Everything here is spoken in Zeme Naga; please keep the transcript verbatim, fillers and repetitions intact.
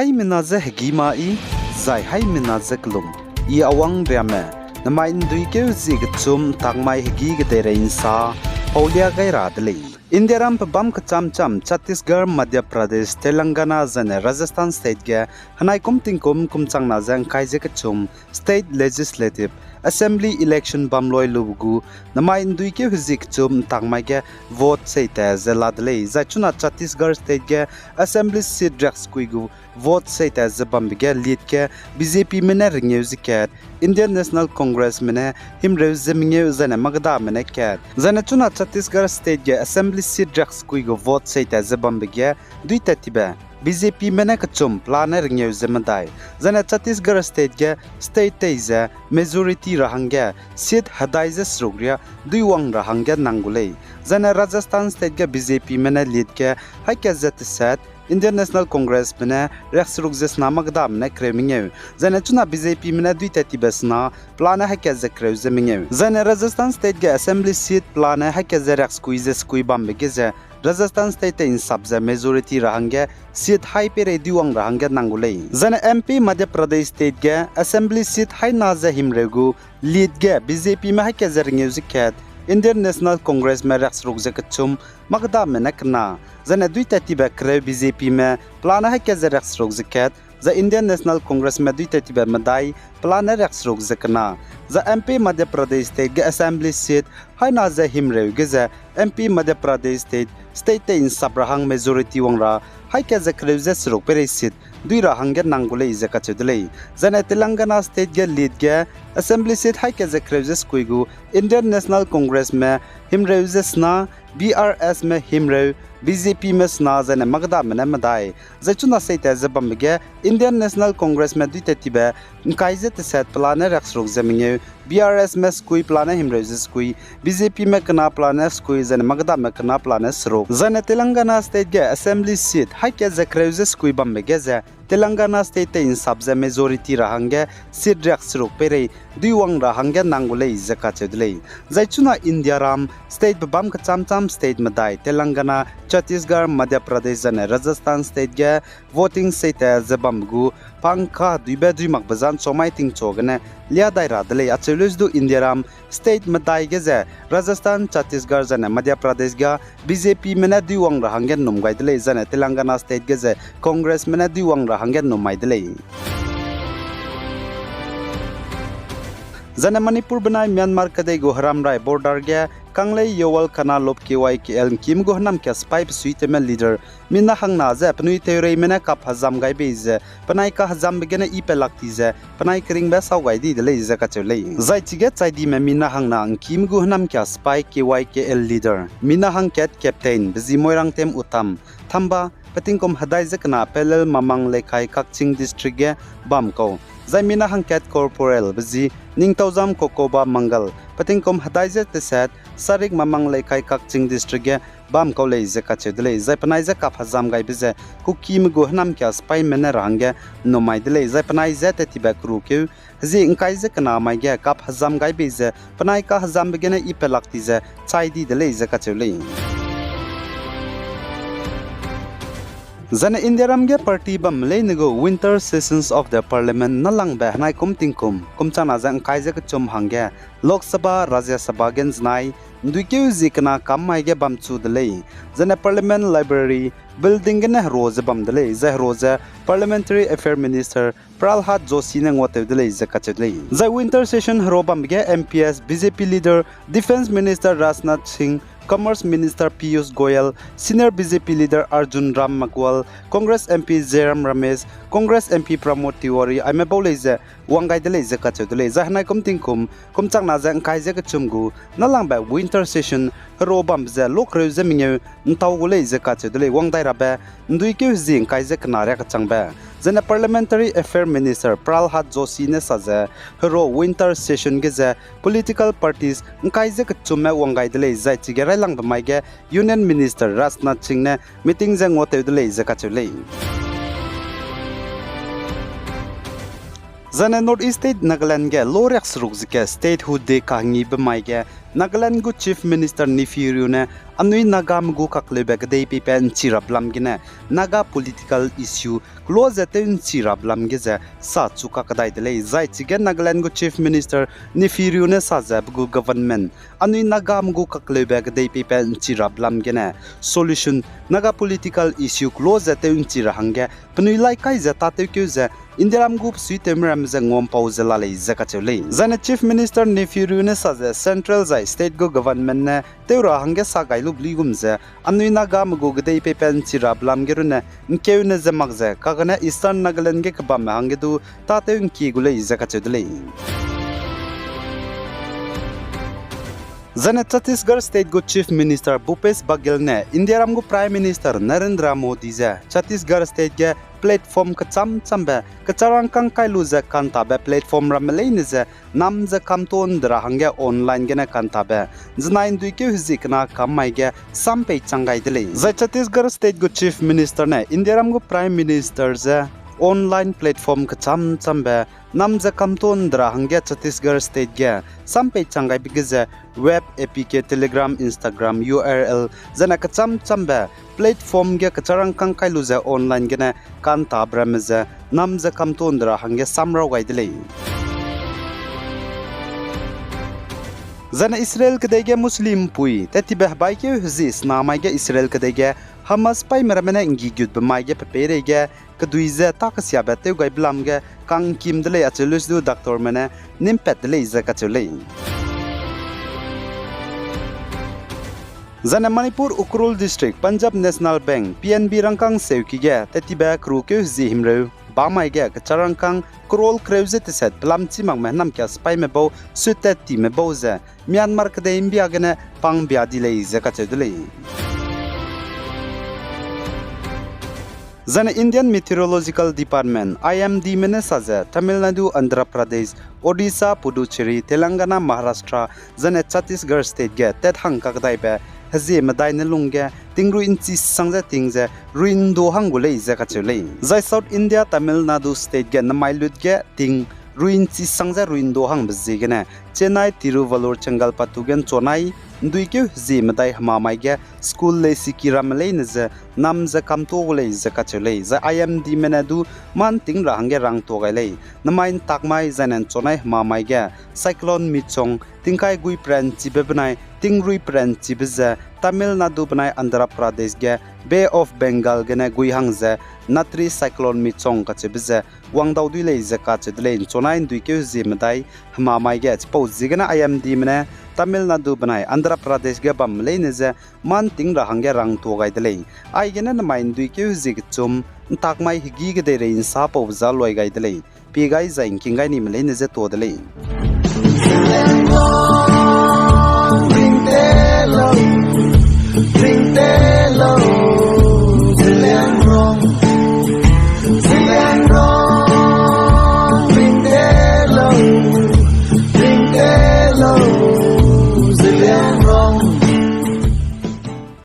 Haimena je hegî ma i, zai haimena je kelum, i awang riame, namai ’nduikeu zie kechum ’ntak mai hegî kedeirei ’nsa paulia gai ra de lei. Indiaram pebâm kechâmchâm Chhattisgarh, Madhya Pradesh, Telangana zaine Rajasthan State ge henai kum tingkum kum changna je ’ngkai ze kechum State Legislative Assembly election bam loi lube gu namai ’nduikeu hezie kechum ’ntak mai ge vote seita ze la de lei. Zai chuna Chhattisgarh State ge Assembly seat riaksekui gu vote seita ze bambe ge lead ge BJPme ne rengeu ze kat, Indian National Congressme ne himreu ze mengeu zaine makdame ne kat. Zaine chuna Chhattisgarh State ge Assembly seat riaksekui gu vote seita ze bambe ge duitat tibe BJPme ne kechum pelane rengeu ze medai. Zaine Chhattisgarh State ge state tei ze majority ra hangge seat hedai ze seruk riâ duiwang ra hangge nang gu lei. Zaine Rajasthan State ge BJPme ne lead ge haî kat ze tesat, Indian National Congressme ne riakseruk ze sena makdame ne kereu mengeu. Zaine chuna BJPme ne duitat tibe sena pelane haî kat ze kereu ze mengeu. Zaine Rajasthan State ge Assembly seat pelane haî kat ze riaksekui ze sekui bambe ge ze Rajasthan State tei ’nsap ze majority ra hangge seat haî peirei duiwang ra hangge nang gu lei. Zaine MP Madhya Pradesh State ge Assembly seat haî na ze himreu gu lead ge BJPme haî kat ze rengeu ze kat, Indian National Congressme riakseruk ze kechum, makdame ne kena. Zaine duitat tibe kereu BJPme pelane haî kat ze riakseruk ze kat, zai Indian National Congressme duitat tibe medai pelane riakseruk ze kena. Zai MP Madhya Pradesh State ge Assembly seat haî na ze himreu ge ze MP Madhya Pradesh State, state tei ’nsap ra hang majority wang ra haî kat ze kereu ze seruk peirei seat dui ra hangge nang gu lei ze kacheu de lei. Zaine Telangana State ge lead ge Assembly seat haî kat ze kereu ze sekui gu Indian National Congressme himreu ze sena, BRSme himreu, BJPme sena zaine makdame ne medai. Zai chuna seita ze bambe ge Indian National Congressme duitat tibe ’ngkai ze tesat pelane riakseruk ze mengeu, BRSme sekui pelane himreu ze sekui, BJPme kena pelane sekui zaine makdame kena pelane seruk. Zaine Telangana State ge Assembly seat haî kat ze kereu ze sekui bambe ge ze Telangana State tei ’nsap ze majority ra hangge seat riakseruk peirei duiwang ra hangge nang gu lei ze kacheu de lei. Zai chuna Indiaram state pebâm kechâmchâm state medai Telangana, Chhattisgarh, Madhya Pradesh zaine Rajasthan State ge voting seita ze bambe gu pangka duibe dui makbe zan chomai tingchu gene liâ dai ra de lei. Acheu leu ze du Indiaram state medai ge ze Rajasthan, Chhattisgarh zaine Madhya Pradesh ga BJPme ne duiwang ra hangge ’nnum gai de lei, zaine Telangana State ge ze Congressme ne duiwang ra hangge ’nnum mai de lei. Zaine Manipur benai Myanmar kedei gu heramrai border ge Kanglei Yowal Kana Lop K Y K L ’ngkîme gu hênamkia sipai besuitewme leader mina hangna ze penui teureime ne kap hezam gai bei ze penai kahezambe gene i pelak ti ze penai keringbe sau gai di de lei ze kacheu lei. Zai chige chaidime mina hangna ’ngkîme gu hênamkia sipai K Y K L leader mina hangkat Captain bezi Moirangtem Uttam, thamba, pe tingkum hedai ze kena Pelel Mamang Leikai Kakching District ge bam kau. Zai mina hangkat Corporal bezi Ningtauzam Kokoba Mangal, pe tingkum hedai ze tesat Sarik Mamang Leikai Kakching District ge bam kau lei ze kacheu de lei. Zai penai je kap hezam gaibe ze Kukime gu hênamkia sipaime ne ra hangge ’nnum mai de lei. Zai penai je tat tibe kerukeu hezie ’ngkai ze kena mai ge kap hezam gai bei ze penai kahezambe gene i pelak ti ze chai di de lei ze kacheu lei. Zaine Indiaram ge party bamme leine gu Winter Sessions of the Parliament nâlangbe henai kum tingkum kum changna ze ’ngkai ze kechum hangge Lok Sabha, Rajya Sabha ge ’nzenai ’nduikeu zie kena kam mai ge bamchu de lei. Zaine Parliament Library building gene hero ze bam de lei, zai hero ze Parliamentary Affair Minister Pralhad Joshi ne nguatew de lei ze kacheu de lei. Zai winter session hero bambe ge M Ps, B J P leader, Defence Minister Rajnath Singh, Commerce Minister Piyush Goyal, Senior B J P leader Arjun Ram Meghwal, Congress M P Jairam Ramesh, Congress M P Pramod Tiwari aime bau lei ze wang gai de lei ze kacheu de lei. Zai henai kum tingkum kum changna ze ’ngkai ze kechum gu nâlangbe winter session hero bambe ze lokreu ze mengeu ’ntau gu lei ze kacheu de lei. Wang dai rabe ’nduikeu hezie ’ngkai ze kena riâ kechangbe. Zaine Parliamentary Affair Minister Pralhad Joshi ne sa ze hero winter session ge ze political parties ’ngkai ze kechumme wang gai de lei, zai chige railangbe mai ge Union Minister Rajnath Singh ne meeting ze nguatew de lei ze kacheu lei. Zaine North East State Nagaland ge lo riakseruk ze ke Statehood Day kahengibe mai ge Nagaland gu Chief Minister Neiphiu Rio ne anui Nagame gu kakleube kedei peipat ’nchi rabe lam gene Naga political issue kelo ze tew ’nchi rabe lam ge ze sa chu kakdai de lei. Zai chige Nagaland gu Chief Minister Neiphiu Rio ne sa ze pe gu government anui Nagame gu kakleube kedei peipat ’nchi rabe lam gene solution Naga political issue kelo ze tew ’nchi ra hangge penui lai kai ze tâtewkeu ze Indiaram gu besuitewme ramme ze nguampau ze la lei ze kacheu lei. Zaine Chief Minister Neiphiu Rio ne sa ze central zai state gu government ne tew ra hangge sa gai lube luigum ze anui Nagame gu kedei peipat ’nchi rabe lam ge runne ’ngkeune ze mak ze kagene Eastern Nagaland ge kebamme hangge du tâtew ’ngkie gu lei ze kacheu de lei. Zaine Chhattisgarh state gu Chief Minister Bhupesh Baghel ne Indiaram gu Prime Minister Narendra Modi ze Chhattisgarh state ge platform kechâm châmbe kecharangkâng kai lu ze kantabe platform ramme leine ze nam ze kamto ’ndera hangge online gene kantabe zenai ’nduikeu hezie kena kam mai ge sam pei chang gai de lei. Zai Chhattisgarh state gu Chief Minister ne Indiaram gu Prime Minister ze online platform kechâm châmbe nam ze kamto ’ndera hangge Chhattisgarh state ge sam pei chang gaibe ge ze web A P K, Telegram, Instagram U R L zaine kechâm châmbe platform ge kecharangkâng kai lu ze online gene kantabe ramme ze nam ze kamto ’ndera hangge sam raw gai de lei. Zaine Israel kedei ge Muslimpui tattibe hebaikeu hezie sena mai ge Israel kedei ge Hamas paîme ramme ne ’nggigutbe mai ge pe peireige kedui ze tâ kesiabe tew gaibe lam ge kangkim de lei acheu leu du doctorme ne nîmpat de lei ze kacheu lei. Zaine Manipur Ukhrul District, Punjab National Bank, P N B rangkâng seuki ge tattibe kerukeu hezie himreu ba mai ge kecharangkâng crore kereu ze teset pelam chî makme hênamkia sipaîme bau sut tat time bau ze Myanmar kedei ’mbia gene pangbia di lei ze kacheu de lei. Zaine Indian Meteorological Department, I M Dme ne sa ze Tamil Nadu, Andhra Pradesh, Odisha, Puducherry, Telangana, Maharashtra, zaine Chhattisgarh state ge tat hang kakdaibe hezie medai ne lungge tingrui ’nchi sang ze ting ze rui ’ndo hang gu lei ze kacheu lei. Zai South India, Tamil Nadu state ge nemai lut ge tingrui ’nchi sang ze rui ’ndo hangbe ziegene Chennai, Tiruvallur, Chengalpattu ge ’nchunai ’nduikeu hezie medai hemamai ge school leisiki ramme leine ze nam ze kamto gu lei ze kacheu lei. Zai I M Dme ne du mâ ’nting ra hangge rangtuâ gai lei. Nemai ’ntak mai zaine ’nchunai hemamai ge cyclone Michaung tingkai gui peranchibe benai tingrui peranchibe ze Tamil Nadu benai Andhra Pradesh ge Bay of Bengal gene gui hang ze Natri cyclone Michaung kacheube ze wangdau dui lei ze kacheu de lei. ’Nchunai ’nduikeu hezie medai hemamai ge chipau ziegene I M Dme ne Tamil Nadu benai Andhra Pradesh ge bamme leine ze mâ ’nting ra hangge rangtuâ gai de lei. Aigene nemai ’nduikeu hezie kechum ’ntak mai hegî kedeirei ’nsa paube za luai gai de lei. Pie gai zai ’ngking gai nime leine ze tuâ de lei.